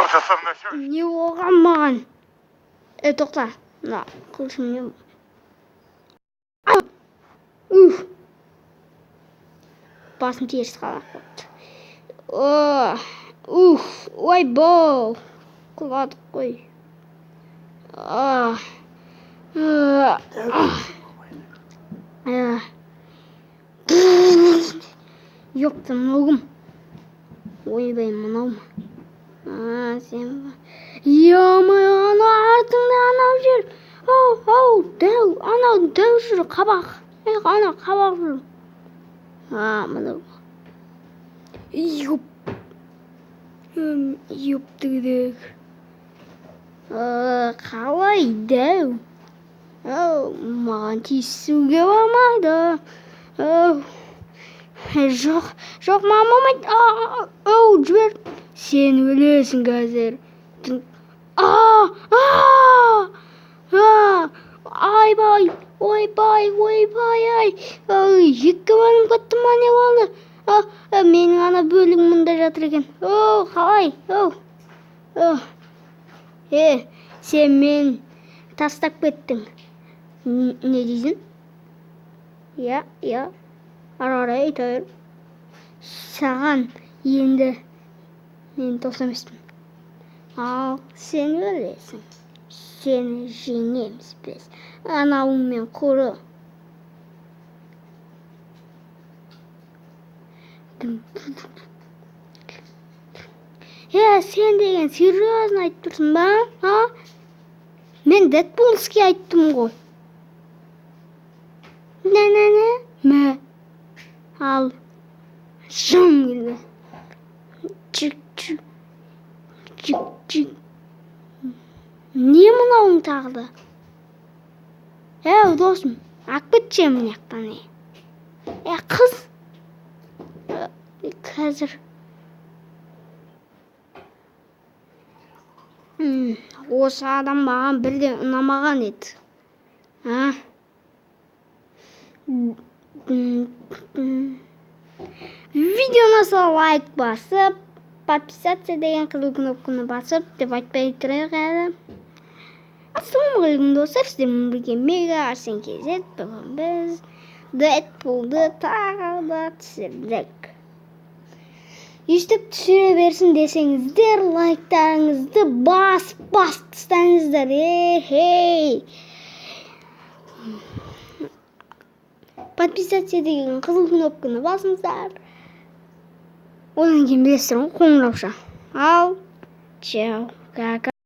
Что-то со мной все. Не болған маған? Е, тоқта. Мына қылышым не? Уф. Басым теріс қалап қойыпты. О, уф, ойбау. Құладық қой. А, а, а. Ёпта, мынау кім? Ойбай, мынау ма? А, сен ба? Ё-моё, анау артыңда анау жүр. Ау, ау, дәу, анау дәу жүр, қабақ. Ей, анау қабақ жүр. А, мынау. Ёп. Ёптігдік. Қалай дәу? Ау, маған тиісуге болмайды. Ау. Жоқ, жоқ, маған болмайды. Ау, жібер. Сен өлесің қазір. А, а, а, айбай, ойбай, ойбай, ай. Ай, екі бөлім кетті ма, не болды? А, а, менің ана бөлігім мында жатыр екен. Оу, қалай? Оу. Оу. Е, сен мен тастап кеттің. Не дейсің? Иә, иә. Ары қарай айта бер. Саған енді мен дос емеспін. Ал сен өлесің. Сені жеңеміз біз. Анауыңмен құры. Е, сен деген серьезно айтып тұрсың ба? А? Мен Дэдпулский айттым ғой. Нә-нә-нә. Мә. Ал. Жым келді. Чик, чик. Чик, чик. Не мынауың тағы да? Әу, досым, алып кетші мына жақтан. Е, қыз. Қазір. Осы адам маған бірден ұнамаған еді. А? Видеоны лайк басып, подписаться деген қызыл кнопканы басып деп айтпай тұрайық әлі. Ассалаумағалейкум, достар, сіздермен бірге Мега Арсен KZ. Бүгін біз Дэдпулды тағы да түсірдік. Өйстіп түсіре берсін десеңіздер, лайктарыңызды басып тастаңыздар. Ей-хей! Подписаться деген қызыл кнопканы басыңыздар. Одан кейін білесіздер ғой, қоңырауша. Ал, чао, кака.